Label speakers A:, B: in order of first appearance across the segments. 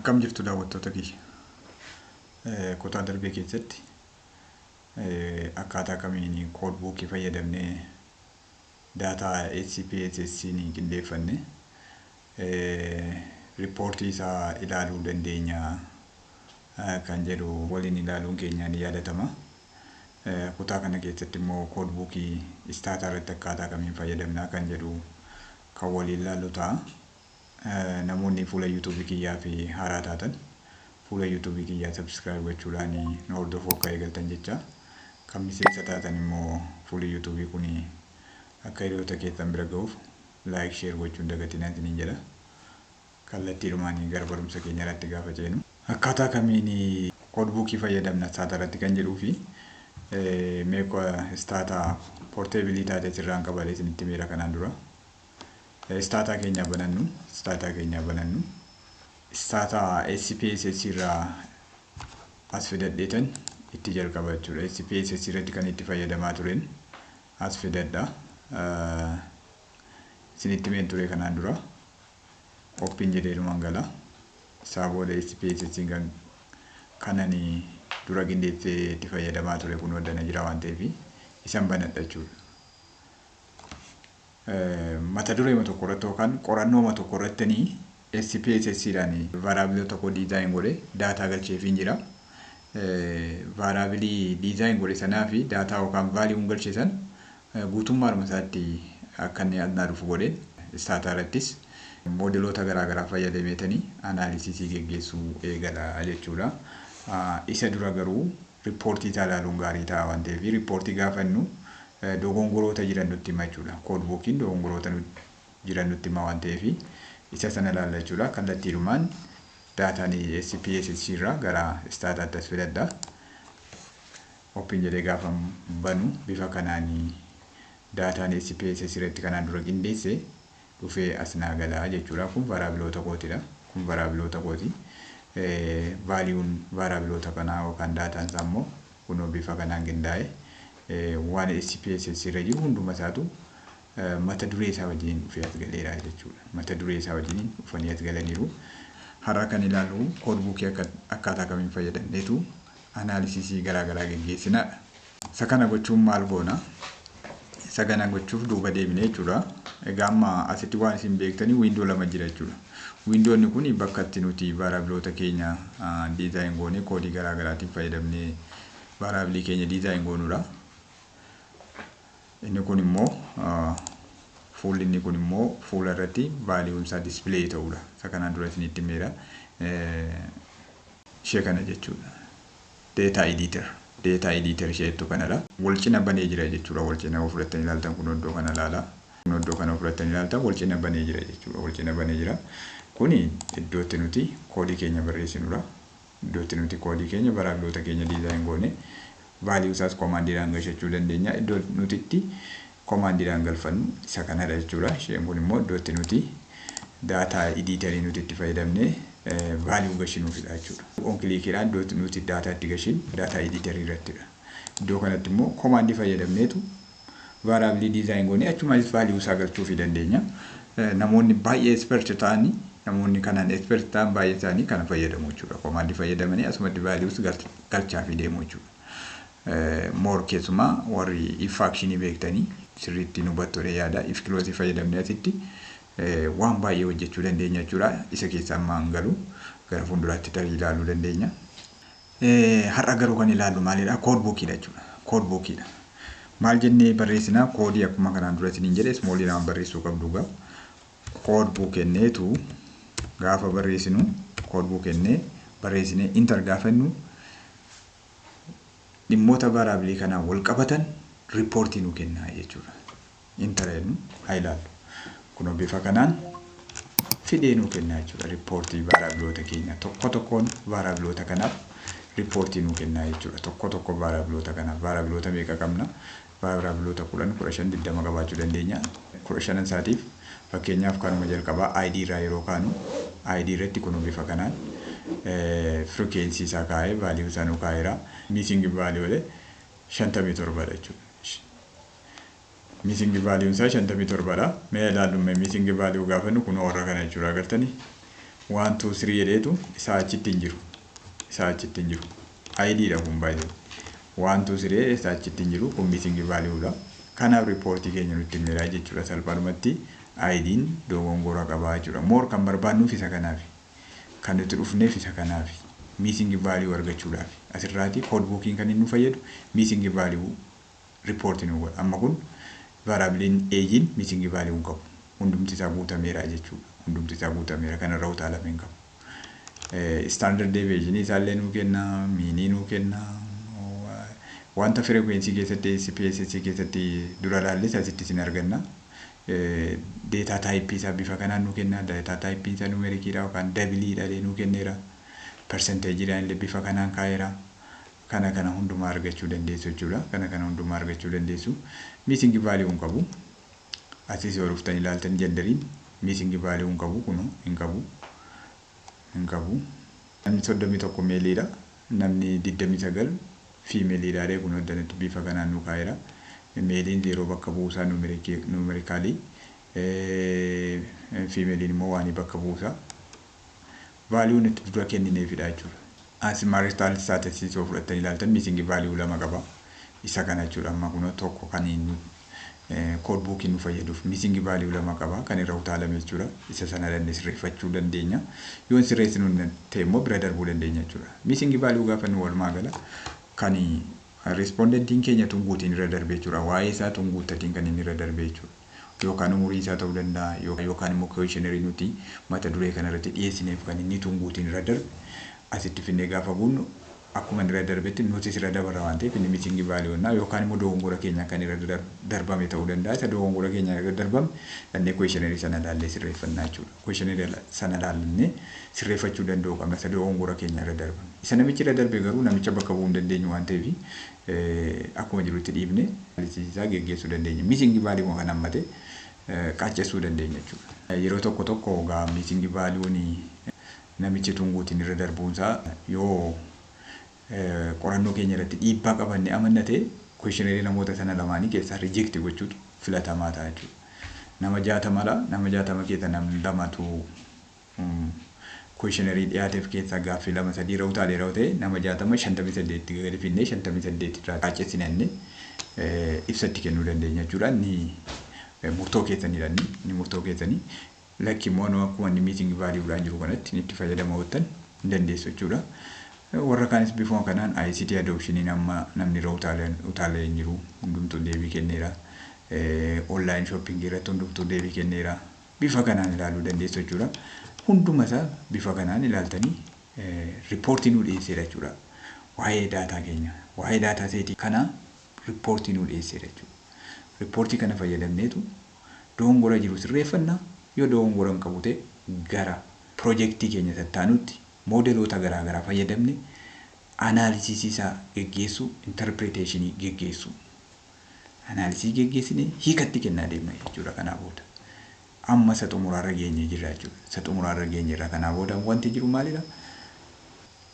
A: Akkam jirtu, daawwattoota kiyya? Kutaa darbee keessatti akkaataa kamiin codebookii fayyadamnee data SPSS qindeeffanne reportii isaa ilaaluu dandeenya kan jedhu waliin ilaaluun keenya ni yaadatama. Kutaa kana keessatti immoo codebookii Stata irratti akkaataa kamiin fayyadamnaa kan jedhu kan waliin ilaallu ta'a. Namoonni fuula YouTubeii kiyyaa fi haaraa taatan fuula YouTubeii kiyyaa subscribe gochuudhaan nu hordofuu akka eegaltan jecha, kan miseensa taatan immoo fuulli YouTubeii kun akka hiriyoota keessan bira ga'uuf like, share gochuun dagatinaa isiniin jedha. Kallattiidhumaan gara barumsa keenya irratti gaafa ceenu, akkaataa kamiin codebookii fayyadamna Stata irratti kan jedhuu fi meeqa Stata portableii taatee sirraan qabalee isinitti miira kanaan dura. Stata keenya banannu, Stata keenya banannu. Stata SPSS irraa as fidadheetan itti jalqaba jechuudha. SPSS irratti kan itti fayyadamaa tureen as fidadha. Isinitti meen ture kanaan dura. Open jedheerumaan gala. Isaa booda SPSS kan kanani dura qindeessee itti fayyadamaa ture kun waddana jira waan ta'eef isan banadha jechuudha. Mata duree tokko irratti yookaan qorannoo tokko irratti SPSS dhaan variableii tokko design godhe data galcheefiin jira. Variableii design godhe sanaa fi data yookaan valueun galche san guutummaadhuma isaatti akka inni naa dhufu godhe Stata irrattis modeloota garaa garaa fayyadameetanii analysisii geggeessuu eegala jechuudha. Isa dura garuu reportii isaa ilaaluun gaarii ta'a waan ta'eef, reportii gaafannu dogongoroota jiran nutti hima jechuudha. Codebookiin dogongoroota jiran nutti hima waan ta'eef isa sana ilaalla jechuudha. Kallattiidhumaan dataan SPSS irraa gara Stataatti as fidadha. Open jedhee gaafa banu bifa kanaan dataan SPSS irratti kanaan dura qindeesse dhufee as naa galaa jechuudha. Kun variableoota kootidha. Kun variableoota kooti. Valueun variableoota kanaa yookaan dataan isaa immoo kunoo bifa kanaan qindaa'e waan SPSS irra jiru hunduma isaatu mata duree isaa wajjin dhufee as galeera jechuudha. Mata duree isaa wajjin dhufanii as galaniiru. Har'a kan ilaallu codebookii akkaataa kamiin fayyadamneetu analysisii garaa garaa geggeessinaadha. Isa kana gochuun maal goona? Isa kana gochuuf duuba deebinee jechuudha. Egaa amma asitti waan isin beektanii window lama jira jechuudha. Windoonni kun bakka itti nuti variableoota keenya design goonee codeii garaa garaatiin fayyadamnee variableii keenya design goonuudha. Inni kun immoo fuulli inni kun immoo fuula irratti valueun isaa display ta'uudha. Isa kanaan dura isinitti himeera. Ishee kana jechuudha. Data editor. Data editor ishee jettu kanadha. Wal cina banee jira jechuudha. Wal cina fudhattanii ilaaltan kun iddoo kana ilaala. Kun iddoo kana fudhattanii ilaaltan wal cina banee jira jechuudha. Wal cina banee jira. Kuni iddoo itti nuti codeii keenya barreessinudha. Iddoo itti nuti codeii keenya, variableoota keenya design goone value isaas commandiidhaan galchachuu dandeenya. Iddoo nuti itti commandiidhaan galfannu isa kanadha jechuudha. Isheen kun immoo iddoo itti nuti data editorii nuti itti fayyadamnee value gashinuufidha jechuudha. On clickiidhaan iddoo nuti data itti gashin data editorii irrattidha. Iddoo kanatti immoo commandii fayyadamneetu variableii design goonee achumanis value isaa galchuufii dandeenya. Namoonni baay'ee expert ta'anii, namoonni kanaan expert ta'an baay'ee isaanii kana fayyadamu jechuudha. Commandii fayyadamanii asumatti valueus galchaafii deemu jechuudha. More keessumaa warri if functionii beektanii sirriitti nu hubattu yaada. If clauseii fayyadamnee asitti waan baay'ee hojjechuu dandeenya jechuudha. Isa keessa amma hin galu, gara fuulduraatti tarii ilaaluu dandeenya. Har'a garuu kan ilaallu maalidha? Codebookiidha jechuudha. Codebookiidha. Maal jennee barreessinaa? Codeii akkuma kanaan dura isiniin jedhe smallii lama barreessuu qabdu gaa. Codebook kenneetu gaafa barreessinu, codebook kennee barreessinee enter gaafannu, dhimmoota variableii kanaan wal qabatan reportii nu kennaa jechuudha. Enter jennu haa ilaallu. Kunoo bifa kanaan fidee nu kennaa jechuudha. Reportii variableoota keenya tokko tokkoon variableoota kanaaf reportii nu kennaa jechuudha. Tokko tokko variableoota kanaaf, variableoota meeqa qabna? Variableoota 10, 15, 20 qabaachuu dandeenya. 15 isaatiif fakkeenyaaf kanuma jalqabaa ID irraa yeroo kaanu, ID irratti kunoo bifa kanaan frequency isaa kaa'ee value isaa nu kaa'eera. Missing value 57dha jechuudha. Missing value isaa 57dha. Mee ilaallu, missing value gaafannu kunoo warra kana jechuudha, agartanii. 1 2 3 jedheetu isaa achitti hin jiru. Isaa achitti hin jiru. ID dha kun baay'ee. 1 2 3 isaa achitti hin jiru, kun missing value dha. Kanaaf riippoortii keenya nutti himeera jechuudha, salphaadhumatti ID'n dogongora qabaa jechuudha. More kan barbaannuuf isa kanaaf. Kan nuti dhufneef isa kanaaf. Missing value argachuudhaaf. Asirraati codebookiin kan inni nu fayyadu missing value riippoortii nu godha. Amma kun variableiin ageiin missing value hin qabu. Hundumti isaa guutameera jechuudha. Hundumti isaa guutameera, kanarra utaalame hin qabu. Standard deviation isaallee nuu kenna, meanii nuu kenna. Wanta frequency keessatti, SPSS keessatti dura ilaalles asitti isin arganna. Data typeii isaa bifa kanaan nuu kenna. Data typeiin isaa numericiidha yookaan doubleiidha nuu kenneera. Percentageiidhaan illee bifa kanaan kaa'eera. Kana kana hundumaa argachuu dandeessu jechuudha. Kana kana hundumaa argachuu dandeessu. Missing value hin qabu. Asis yoo dhuftan ilaaltan, genderiin missing value hin qabu, kunoo hin qabu. Hin qabu. Namni 31 maleiidha. Namni 29 femaleiidha, kun addanatti bifa kanaan nu kaa'eera. Maleiin 0 bakka buusaa numericalii. Femaleiin immoo oneii bakka buusaa. Valueun itti dura kennineefidha jechuudha. As marital statusii yoo fudhattanii ilaaltan, missing value lama qaba. Isa kana jechuudha, amma kun tokko kan inni codebookiin nu fayyaduuf missing value lama qaba kan irra utaalame jechuudha. Isa sana dandee sirreeffachuu dandeenya. Yoo hin sirreessinu ta'e immoo bira darbuu dandeenya jechuudha. Missing value gaafa nu walumaa gala kan respondentiin keenya tunguutiin irra darbe jechuudha. Waa'ee isaa tunguuttatiin kan inni irra darbe jechuudha. Yookaan umurii isaa ta'uu danda'a, yookaan immoo questionnaireii nuti mata duree kanarratti dhiyeessineef kan inni tunguutiin irra darbe asitti finnee gaafa guunnu, akkuma inni irra darbetti nutis irra dabarra waan ta'eef inni missing value, yookaan immoo dogongora keenya kan irra darbame ta'uu danda'a. Isa dogongora keenya irra darbame dhannee questionnaireii sana ilaallee sirreeffannaa jechuudha. Questionnaire sana ilaallee sirreeffachuu danda'uu qabna isa dogongora keenya irra darbame. Isa namichi irra darbe garuu namicha bakka bu'uu hin dandeenyu waan ta'eef akkuma jirutti dhiibne isaa geggeessuu dandeenya. Missing value kan hammate qaaccessuu dandeenya jechuudha. Yeroo tokko tokko egaa missing valueun namichi tunguutiin irra darbuunsaa yoo qorannoo keenya irratti dhiibbaa qabanne amanna ta'e, questionnaireii namoota sana lamaanii keessaa reject gochuutu filatamaa ta'a jechuudha. Nama 60dha. Nama 60 keessa namni lamatu questionnaire dhiyaateef keessaa gaaffii lama sadii irra utaalee yeroo ta'e, nama 60 58tti gadi finnee 58 irraa qaaccessinanne ibsatti kennuu dandeenya jechuudha. Inni murtoo keessanidha, inni murtoo keessanii. Lakki immoo akkuma inni missing valueudhaan jiru kanatti itti fayyadama hojjetan hin dandeessu jechuudha. Warra kaanis bifuma kanaan ICT adoptioniin amma namni irra utaalee hin jiru, hundumtuu deebii kenneera. Online shoppingii irratti hundumtuu deebii kenneera. Bifa kanaan ilaaluu dandeessu jechuudha. Hunduma isaa bifa kanaan ilaaltanii riippoortii nuu dhiyeesseera jechuudha. Waa'ee daataa keenya, waa'ee data setii kanaa riippoortii nuu dhiyeesseera jechuudha. Riippoortii kana fayyadamneetu dogongora jiru sirreeffanna, yoo dogongora hin qabu ta'e gara piroojeektii keenya tattaanutti moodeloota garaa garaa fayyadamne analysisii isaa geggeessuu, interpretationii geggeessuu. Analysisii geggeessinee hiikatti kennaa deemna jechuudha kanaa booda. Amma isa xumuraarra geenyee jirra jechuudha. Isa xumuraarra geenyeerra, kanaa booda wanti jiru maalidha?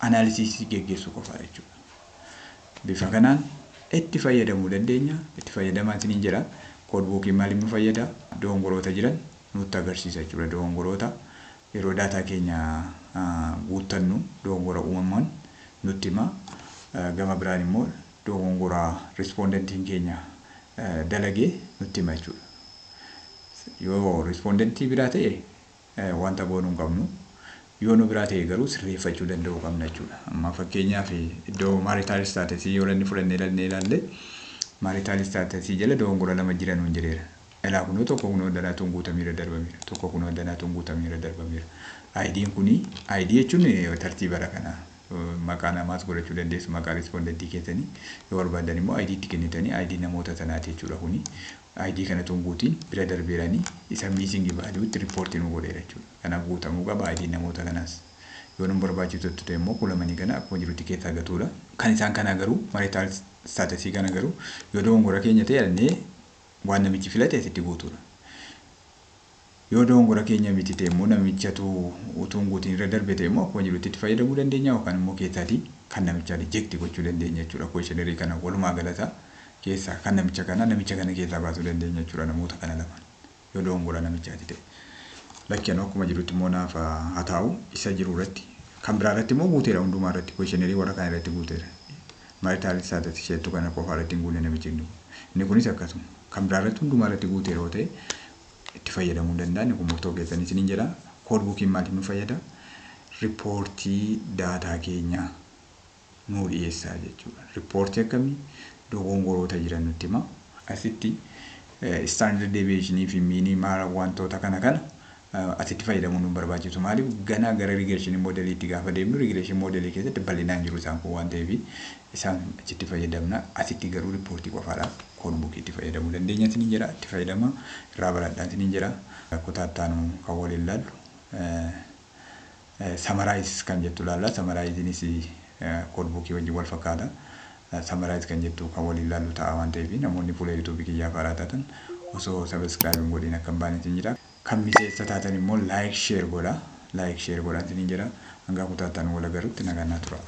A: Analysisii geggeessuu qofaa jechuudha. Bifa kanaan itti fayyadamuu dandeenya. Itti fayyadamaa isiniin jedha. Codebookiin maaliif nu fayyada? Dogongoroota jiran nutti agarsiisa jechuudha. Dogongoroota yeroo daataa keenya guuttannu dogongora uumaman nutti hima. Gama biraan immoo dogongora respondentiin keenya dalagee nutti hima jechuudha. Yoo respondentii biraa ta'e wanta goonuu hin qabnu. Yoo nu biraa ta'e garuu sirreeffachuu danda'uu qabna jechuudha. Amma fakkeenyaaf iddoo marital statusii yoo inni fudhannee ilaallee ilaalle, marital statusii jala dogongora lama jiran nuun jedheera. Ilaa, kunoo tokko kunoo danaatuun guutameera darbameera. Tokko kunoo danaatuun guutameera darbameera. ID'n kuni, ID jechuun tartiibadha kana. Maqaa namaas godhachuu dandeessu, maqaa respondentii keessanii yoo barbaadan immoo ID itti kennitanii ID namoota sanaati jechuudha kuni. ID kana tunguutiin bira darbeeranii isa missing valueutti riippoortii nu godheera jechuudha. Kanaaf guutamuu qaba ID namoota kanaas. Yoo nu barbaachisu ta'e immoo kulamanii kana akkuma jirutti keessaa gatuudha. Kan isaan kanaa garuu, marital statusii kana garuu, yoo dogongora keenya ta'e jennee waan namichi filate asitti guutuudha. Yoo dogongora keenya miti ta'e immoo, namichatu utuu hin guutiin irra darbe ta'e immoo, akkuma jirutti itti fayyadamuu dandeenya yookaan immoo keessaatii kan namichaa reject gochuu dandeenya jechuudha. Questionnaire kana walumaa galata keessaa kan namicha kana keessaa baasuu dandeenya jechuudha, namoota kana lamaan yoo dogongora namichaati ta'e. Lakki, anuu akkuma jirutti immoo naaf haa taa'u isa jiru irratti. Kan biraa irratti immoo guuteera, hundumaa irratti, questionnaire warra kaan irratti guuteera. Marital status isheettu kana qofa irratti hin guunne namichi inni kun. Inni kunis akkasuma. Kan biraa irratti hundumaa irratti guuteera yoo ta'e itti fayyadamuu hin danda'a. Inni kun murtoo keessanii isiniin jedha. Codebookiin maaliif nu fayyada? Riippoortii daataa keenyaa nuu dhiyeessaa jechuudha. Riippoortii akkamii? Dogongoroota jiran nutti hima. Asitti standard deviation fi mean maal wantoota kana asitti fayyadamuun nu barbaachisu. Maaliif? Ganaa gara regression modeliitti gaafa deemnu regression modelii keessatti bal'inaan jiru isaan kun waan ta'eef isaan achitti fayyadamna. Asitti garuu riippoortii qofaadhaaf codebookiitti fayyadamuu dandeenya isiniin jedha. Itti fayyadama, irraa baradhaa isiniin jedha. Kutaa ittaanu kan waliin ilaallu summarize kan jettu ilaalla. Summariziinis codebookii wajjin wal fakkaata. Summarize kan jettu kan waliin ilaallu ta'a waan ta'eef namoonni fuula YouTubeii kiyyaaf haaraa taatan osoo subscribe hin godhin akka hin baane isin jira. Kan miseensa taatan immoo like, share godha. Like, share godhaa isiniin jedha. Hanga kutaa ittaanu wal agarrutti nagaan naa tura.